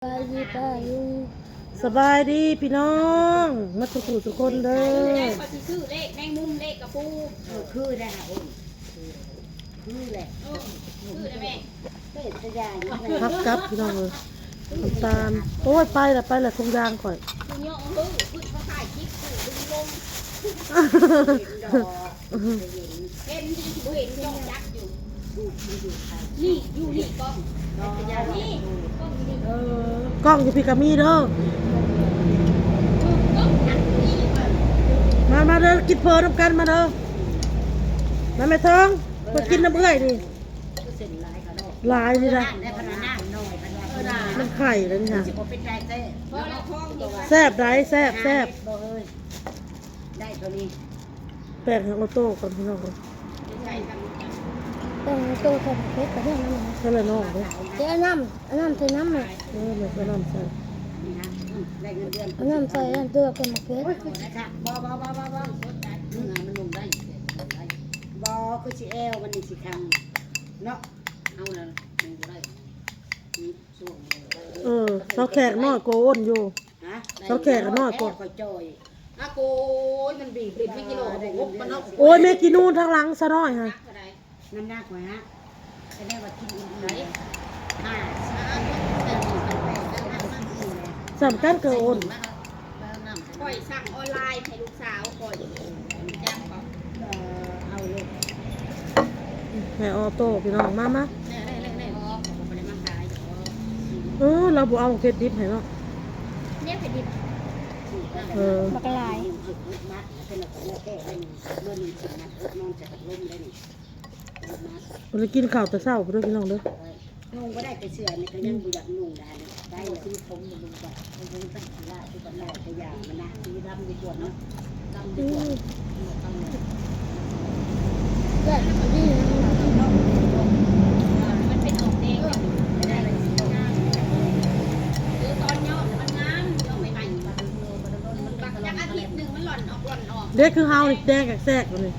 ສະບາຍດີປ້າລຸງ ສະບາຍດີພີ່ນ້ອງ ໝົດທຸກຜູ້ທຸກຄົນເດີ. ຂ້ອຍຊິຊື້ເລກແມງມຸມ ເລກກະປູ ເອີ ຄືໄດ້ຫາໂອນ ຄືແຫຼະ ເອີ ຄືໄດ້ແມ່ ເປັນຕາຢ້ານ ຜັກກັບພີ່ນ້ອງເອີຍ ນ້ຳຕານ. ໂອ້ຍ ໄປລະ ໄປລະ ທຸງຢາງຂ້ອຍ ຄືເຍາະເຮີ້ ເພິ່ນເຂົາຖ່າຍຄລິບ ດຶງລົງ ເຫັນ ເຫັນ ບໍ່ເຫັນ ຈ້ອງຈັບຢູ່ ນີ້ ຢູ່ນີ້ກ້ອງ ນີ້ ກ້ອງຢູ່ນີ້ ເອີ ກ້ອງຢູ່ພີ້ກະມີເດີ ກ້ອງຈັບຢູ່ນີ້ ມາ ມາເດີ ກິນເຝີນຳກັນ ມາເດີ ມາແມ່ທອງ ມາກິນນຳເອື້ອຍນີ້ ຫຼາຍນີ້ນະ ມັນໄຂ່ແລ້ວນີ້ນະ ແຊບໃດ໋ ແຊບ ແຊບ. ໄດ້ຕົວນີ້ ແປງໃຫ້ໂອໂຕ້ກ່ອນພີ່ນ້ອງເອີຍ ແປງໃຫ້ໂອໂຕ້ກ່ອນ ເຮັດກະເລື່ອງນັ້ນນະ ໃສ່ລະນ້ອງເດີ ເທອັນນັ້ນ ອັນນັ້ນໃສ່ນ້ຳແມ່ ເອີ ແມ່ໃສ່ນ້ຳໃສ່ ອັນນັ້ນໃສ່ ອັນເດືອກກັນໝາກເຜັດ ບໍ່ ບໍ່ ບໍ່ ບໍ່ ບໍ່ ບໍ່ ຄືຊິແອວມັນນີ້ຊິຄັງເນາະ ເຮົານັ້ນຍັງບໍ່ໄດ້ ເອີ ສາວແຂກນ້ອຍກວ່າໂອນຢູ່ ຮະ ສາວແຂກນ້ອຍກວ່າ ຂ້ອຍຈ່ອຍ ອາໂກຍ ມັນບີບລິດແມ່ກິໂລ ໂອ້ຍ ແມ່ກິນູນທາງຫຼັງສາວນ້ອຍຫະ ນ້ຳໜັກຂ້ອຍຫະ ສະແດງວ່າກິນອີ່ມໆ ສ່ຳກັນກະໂອນ. ຂ້ອຍສັ່ງອອນລາຍໃຫ້ລູກສາວຂ້ອຍ ຈັກບໍ່ ເອີ ເອົາໂລດ ໃຫ້ອອໂຕ້ພີ່ນ້ອງ ມາ ມາ ແນ່ໆໆ ເອີ ລາວບໍ່ເອົາເຜັດດິບໃຫ້ເນາະ ແນວເຜັດດິບ ເອີ ບັກຫຼາຍ ບໍ່ໄດ້ກິນເຂົ້າແຕ່ເຊົ້າພຸ້ນເດີພີ່ນ້ອງເດີ. ນຸ່ງບໍ່ໄດ້ ແຕ່ເສື້ອນີ້ກະຍັງບໍ່ຢາກນຸ່ງດາ ໄດ້ ສີຜົມນີ້ນຸ່ງໄດ້ ມັນຍັງຕັ້ງກິລາຄືກັນ ແຕ່ຢ່າມັນນະ ສີດຳດີກວ່າເນາະ ດຳດີກວ່າ ອືມ ມັນເປັນອອກແດງ ເອີ ຕອນຍອດມັນງາມ ເອົາໄປໃໝ່ ຈັກອາທິດໜຶ່ງມັນລ່ອນອອກ ລ່ອນອອກ ເດ້ ຄືເຮົານີ້ແດງແຊກໆ ຢູ່ນີ້.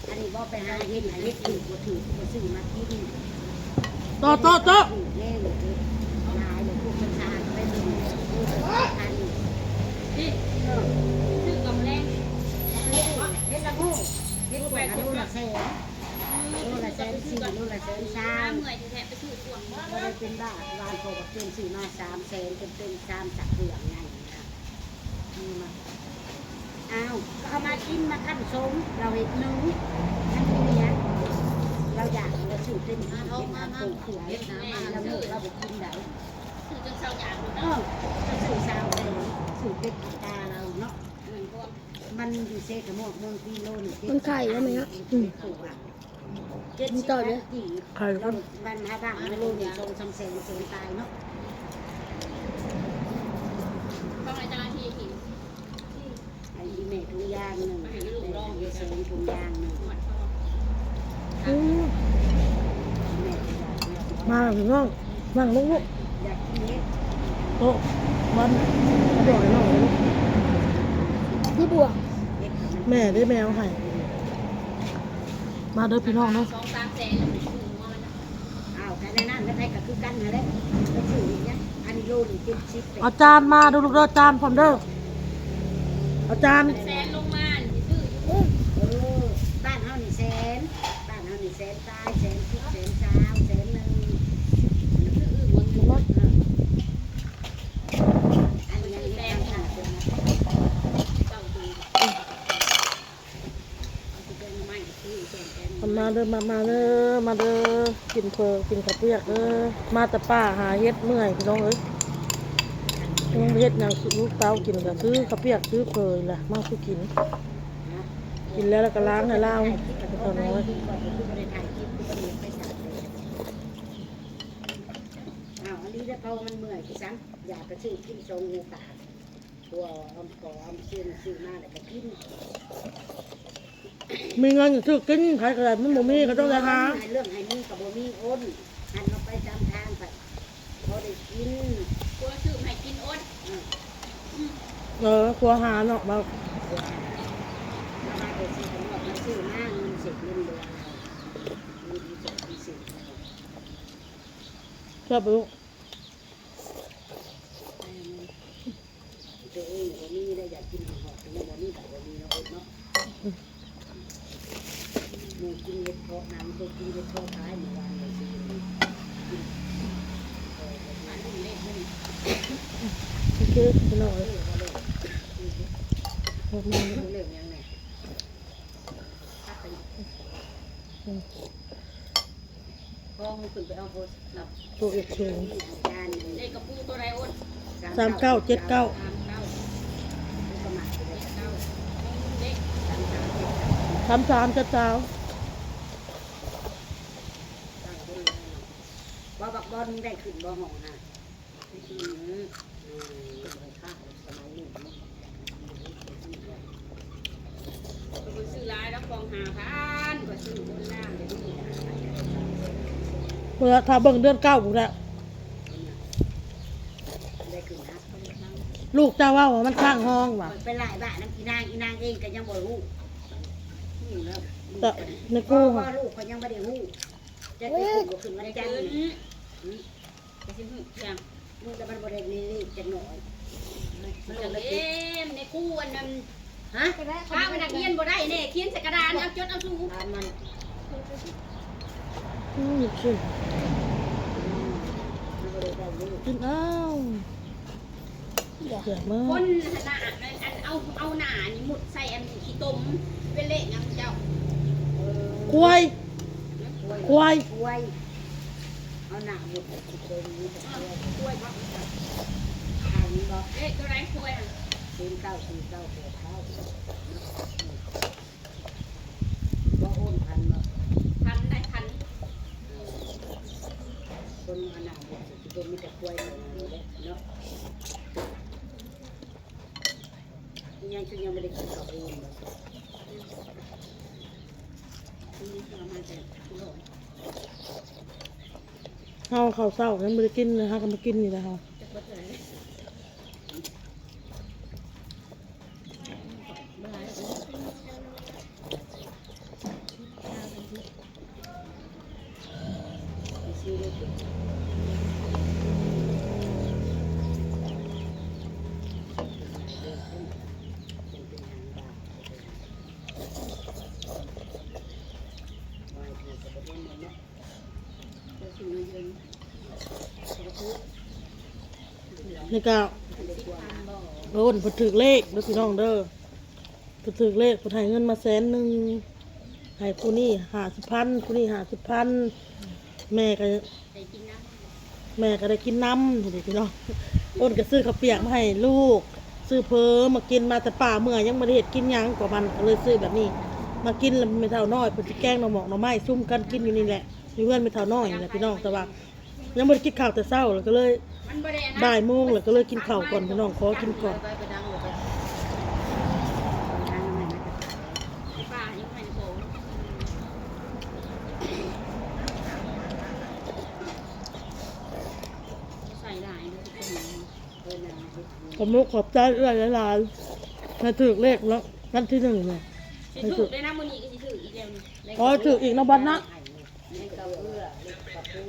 ອັນນີ້ບໍ່ໄປຫາເຫັນ ເຫັນຖືກບໍ່ຖືກ ບໍ່ຊື້ມາກິນ ໂຕະ ໂຕະ ໂຕະ ແຮງເດ້ ຫຼາຍເລີຍ ພວກເພິ່ນສະອາດໄປເບິ່ງ ອັນນີ້ ເອີ ຊື້ກັບແລງ ເຫັດລະໂງກ ເຫັດລະໂງກ ໂລລະແສນ ໂລລະແສນສີ່ ໂລລະແສນສາມ ເມື່ອຍແທ້ໆ ໄປຊື້ກ່ອນ ບໍ່ໄດ້ເປັນບ້າ ວານເຂົາກໍເປັນ ຊື້ມາສາມແສນ ເປັນ ເປັນສາມ ສັກເຄື່ອງໃຫຍ່ນະ ມີມາ ອ້າວ ກໍເອົາມາກິນ ມາຄັ້ນສົມ ລາວເຮັດໜຶ່ງ ມັນບໍ່ມີຫຍັງ ລາວຢາກ ລາວຊື້ເຕັມທີ່ ເປັນອັນໂຕເຂືອເຮັດນະ ລາວເຮັດ ລາວບໍ່ກິນໃດ ຊື້ຈົນເຊົາຢາກ ເອີ ລາວຊື້ຊາວແສນ ຊື້ເປັດຕາລາວເນາະ ມັນຢູ່ເຊກະມວກ ເມືອງພີໂລນີ້ ມັນໄຂ່ແລ້ວແມ່ ອືມ ເຈັດສິບພັນກີບ ໄຂ່ ລະມັນຫາບ້ານມາໂລໜຶ່ງສອງສາມແສນ ແສນປາຍເນາະ ຕ້ອງໃຫ້ເຈົ້າໜ້າທີ່ ໃຫ້ອີ່ແມ່ຖົງຢາງໜຶ່ງ ໃຫ້ແມ່ແສງຖົງຢາງໜຶ່ງ ອືມ ແມ່ຖົງຢາງໜຶ່ງ ມາພີ່ນ້ອງ ນັ່ງລົງລູກ ຢາກກິນເຫັດ ໂຕະ ວັນ ບອກໃຫ້ນ້ອງເດ້ລູກ ຄືບົວ ແມ່ເດ້ ແມ່ເອົາໃຫ້ ມາເດີພີ່ນ້ອງເດີ ສອງສາມແສນ ອ້າວ ກະແນວນັ້ນ ໃຜກະຄືກັນຫັ້ນແຫຼະ ໄປຊື້ອີ່ຫຍັງ ອັນນີ້ໂລໜຶ່ງເຈັດສິບ ເອົາຈານມາເດີລູກເດີ ຈານພ້ອມເດີ ເອົາຈານ ແສນລົງມານີ້ຊື້ຢູ່ ເອີ ບ້ານເຮົານີ້ແສນ ບ້ານເຮົານີ້ແສນປາຍ ແສນສິບ ແສນຊາວ ແສນໜຶ່ງ ມັນຊື້ອື່ນໝົດ ເອີ ອັນນີ້ແສນ ເຈົ້າຄື ມາເດີ ມາ ມາເດີ ມາເດີ ກິນເຝີ ກິນເຂົ້າປຽກເດີ ມາແຕ່ປ່າຫາເຫັດເມື່ອຍພີ່ນ້ອງເອີຍ ຍັງບໍ່ເຮັດຫຍັງ ລູກເຕົ້າກິນກະຊື້ເຂົ້າປຽກຊື້ເຝີລະ ມາສູ່ກິນ ກິນແລ້ວລະກະລ້າງໃຫ້ລາວ ເຖົ້ານ້ອຍ ອ້າວ ອັນນີ້ລະເພາະມັນເມື່ອຍຄືສັງ ຢາກກະຊື້ກິນສອງໂອກາດ ພວກອອມກໍອອມຊິນຊື້ມາແລ້ວກະກິນ ມີເງິນຊື້ກິນ ໃຜກໍໄດ້ ມັນບໍ່ມີກໍຕ້ອງໄດ້ຫາ. ໃຫ້ເລື່ອງໃຫ້ມີກໍບໍ່ມີ ໂອນ ຫັນເອົາໄປຕາມທາງໄປ ພໍໄດ້ກິນ. ຜົວຊື້ໃຫ້ກິນ ໂອນ ເອີ ຜົວຫາເນາະ ເວົ້າ ຜົວຫາ ແລ້ວວ່າໄປຊື້ຂະໜົມ ໄປຊື້ມາ ເງິນເສດເງິນເດືອນ ເງິນເສດເງິນເສດ ແຊບບໍ່ລູກ? ຕົວເອງບໍ່ມີໄດ້ ຢາກກິນຫອດ ຍັງບໍ່ມີກໍບໍ່ມີເນາະ ເນາະ. ໝູ່ກິນເຫັດເຜາະ ນາງໄປກິນເຫັດເຜາະຂາຍມື້ວານນີ້ ຊື້ເຫັດເຜາະ ມາລຸ້ນເລກມື້ນີ້ ໂອເຄ ພີ່ນ້ອງເອີຍ ເອີ ບໍ່ໄດ້ ບໍ່ໄດ້ ເລື່ອງຫຍັງແນ່ ຄັກໄປ ອືມ ພໍ່ຂຶ້ນໄປເອົາໂທລະສັບ ໂຕເອກສູງ ເລກກະປູໂຕໃດ ໂອນ? ສາມເກົ້າເຈັດເກົ້າ ສາມເກົ້າ ສາມສາມເຈັດສາມ ວ່າບັກບອນໄດ້ຂຶ້ນບໍ່ ຫ້ອງນະ? ອືມ ອືມ ສະໄໝນີ້ເນາະ ຂ້ອຍບໍ່ໄດ້ຊື້ຫຼາຍດອກ ຂອງຫ້າພັນ ຂ້ອຍຊື້ບົນລ່າງ ດຽວນີ້ ເວລາຖ້າເບິ່ງເດືອນເກົ້າພຸ້ນແຫຼະ ໄດ້ຂຶ້ນນະ ລູກເຈົ້າເວົ້າວ່າມັນຄ້າງຫ້ອງວ່າ ໄປຫຼາຍບາດນຳອີນາງ ອີນາງເອງກໍຍັງບໍ່ຮູ້ ຮູ້ແລ້ວ ແຕ່ໃນກູ ເພາະວ່າລູກຂ້ອຍຍັງບໍ່ໄດ້ຮູ້ ຈັກໄດ້ຂຶ້ນບໍ່ຂຶ້ນວັນຈັນນີ້ ໄປຊິຮູ້ຫຍັງ ມັນກໍ ມັນບໍ່ໄດ້ມີເລກຈັກໜ້ອຍ ມັນກໍເລີຍ ເອີ ແມ່ຄູອັນນັ້ນ ຮະ ພາໄປນັກຮຽນບໍ່ໄດ້ແນ່ ຂຽນໃສ່ກະດານ ເອົາຈົດເອົາສູ ຖາມມັນ ອືມ ກິນ ມັນບໍ່ໄດ້ໄດ້ເລກ ກິນເອົາ ເສຍເມີ ຄົນຫັ້ນນະ ອັນ ອັນເອົາ ເອົາໜ້ານີ້ມຸດໃສ່ອັນຂີ້ຕົມ ເປັນເລກຫຍັງເຈົ້າ? ຄວາຍ ຄວາຍ ຄວາຍ ຄວາຍ ເອົາໜ້າໝົດ ຊິເປັນມີແຕ່ ອ້າວ ຄວາຍ ຄວາຍບໍ່? ອ່ານບໍ່? ເລກຕົວໃດຄວາຍຫັ້ນ? ສູນເກົ້າສີ່ເກົ້າແປດເກົ້າ ບໍ່ໂອນພັນບໍ່? ພັນໄດ້ພັນ ເອີ ຄົນເອົາໜ້າໝົດ ຊິເປັນມີແຕ່ຄວາຍເທົ່ານັ້ນແຫຼະເນາະ. ຍັງ ຍັງບໍ່ໄດ້ກິນເຂົ້າເອງບໍ່? ເຮົາເຂົ້າເຊົ້າຍັງບໍ່ໄດ້ກິນເລີຍ ເຮົາກໍມາກິນນີ້ແຫຼະເຮົາ. ນີ້ກໍໂອ້ນ ເພິ່ນຖືກເລກເດີພີ່ນ້ອງເດີ ເພິ່ນຖືກເລກ ເພິ່ນໃຫ້ເງິນມາແສນໜຶ່ງ ໃຫ້ຜູ້ນີ້ຫ້າສິບພັນ ຜູ້ນີ້ຫ້າສິບພັນ ແມ່ກໍ ໄດ້ກິນນຳ ແມ່ກໍໄດ້ກິນນຳ ເຫັນເດ້ພີ່ນ້ອງ. ໂອ້ນກໍຊື້ເຂົ້າປຽກມາໃຫ້ລູກ ຊື້ເຝີມາກິນ ມາແຕ່ປ່າເມື່ອ ຍັງບໍ່ໄດ້ເຮັດກິນຫຍັງ ກໍມັນກໍເລີຍຊື້ແບບນີ້ມາກິນ. ແລ້ວແມ່ເຖົ້ານ້ອຍເພິ່ນຊິແກງໜໍ່ໝອກໜໍ່ໄມ້ ຊຸມກັນກິນຢູ່ນີ້ແຫຼະ ຢູ່ເຮືອນແມ່ເຖົ້ານ້ອຍນີ້ແຫຼະພີ່ນ້ອງ. ແຕ່ວ່າ ຍັງບໍ່ໄດ້ກິນເຂົ້າແຕ່ເຊົ້າ ແລ້ວກໍເລີຍ ມັນບໍ່ໄດ້ອັນນັ້ນ ບ່າຍໂມງ ແລ້ວກໍເລີຍກິນເຂົ້າກ່ອນພີ່ນ້ອງ ຂໍກິນກ່ອນ. ຂອບມຸກຂອບໃຈເອື້ອຍຫຼາຍໆ ໃຫ້ຖືກເລກເນາະ ວັນທີໜຶ່ງເນາະ ຊິຖືກໄດ້ນະ ມື້ນີ້ກໍຊິຖືກອີກແລ້ວນີ້ ຂໍໃຫ້ຖືກອີກເນາະ ບັດນະ. ແມ່ນເຂົ້າເບືອ ເລກກະປູ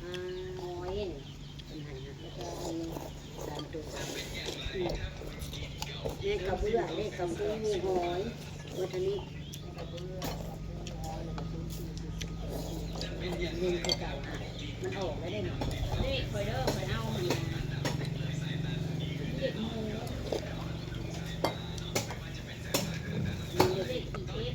ອາ ຫອຍ ເພິ່ນໃຫ້ນະ ແລ້ວກໍມີສາມໂຕ ສາມ ແມ່ນເຂົ້າເບືອ ເລກກະປູ ຫອຍ ວັດທະນິ ເລກກະປູ ຫອຍ ແລ້ວກໍສູນສີ່ ສູນສີ່ ເລກຄືເກົ່າ ມັນອອກແລ້ວເດ້ນີ້ ເລກຂ້ອຍເດີ ຂ້ອຍເອົາຫັ້ນນະ ເລກໝູ ເລກຂີ້ເກັດ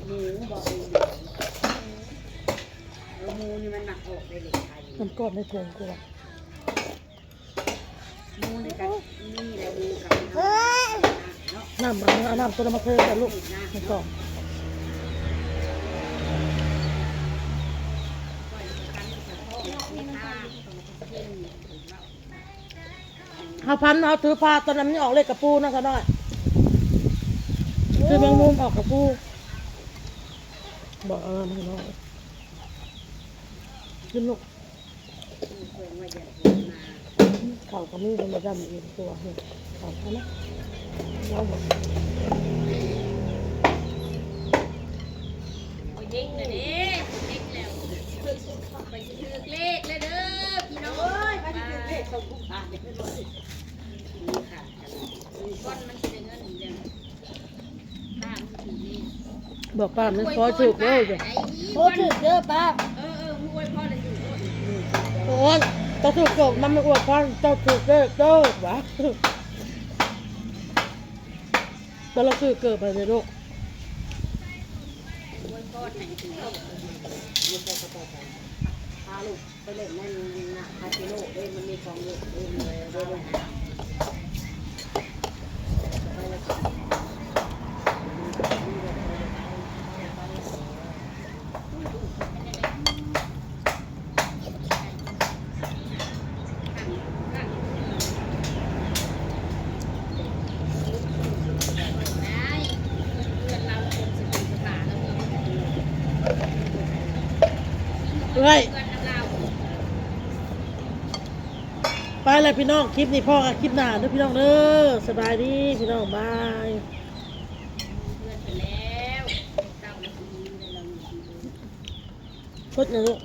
ໝູ ບໍ່ ໝູ ເອີ ໝູນີ້ມັນມັກອອກໄດ້ເລກໄທ ມັນກອດໃນຖົງກູວ່າ ໝູນີ້ກໍມີແຫຼະ ໝູກັບເຮົາເນາະ ນ້ຳ ເອົານ້ຳຕົວນັ້ນມາເທໃສ່ລູກ ໃນສອງ ເຮົາພັນ ເຮົາຖືພາຕອນນັ້ນມັນອອກເລກກະປູເນາະ ສາວນ້ອຍ ຊື້ແມງມຸມອອກກະປູ. ບໍ່ເອົາມາໃຫ້ນ້ອງກິນລູກ. ເຂົາກໍມີ ບໍ່ໄດ້ດຳອີກຕົວ ເອົາມາ ເອົາມາ. ບໍ່ເຮັດແລ້ວເດ້ ບໍ່ເຮັດແລ້ວ ຂ້ອຍຊິຖືກເລກແລ້ວເດີພີ່ນ້ອງ. ໂອ້ຍ ມັນຊິຖືກເລກ ຕ້ອງຜູ້ຂາຍ ບໍ່ອນມັນຊິໄດ້ເງິນອີກແລ້ວ. ບອກປ້າມັນຂໍຖືກເດີ. ໂອ້ ຖືກເດີປ້າ. ເອີ ເອີ ຜູ້ອວຍພອນຖືກໂລດ. ໂອ້ຍ ເຈົ້າຖືກໂລດ ມັນໄມ່ອວຍພອນ ເຈົ້າຖືກເດີ ເດີຫວາ. ແຕ່ລະຖືກເກີບໄປເດ້ລູກ. ອວຍພອນໃຫ້ຖືກໂລດ ພາລູກ ໄປເລ່ນໃນນ້ຳຄາສິໂນເດ້ ມັນມີຂອງເລ່ນເດ້ ເດ້ ເດ້. ເອື້ອຍ ໄປແລ້ວພີ່ນ້ອງ ຄລິບນີ້ພໍ້ກັນຄລິບໜ້າເດີພີ່ນ້ອງເດີ. ສະບາຍດີພີ່ນ້ອງ ບາຍ. ກົດຫຍັງລູກ?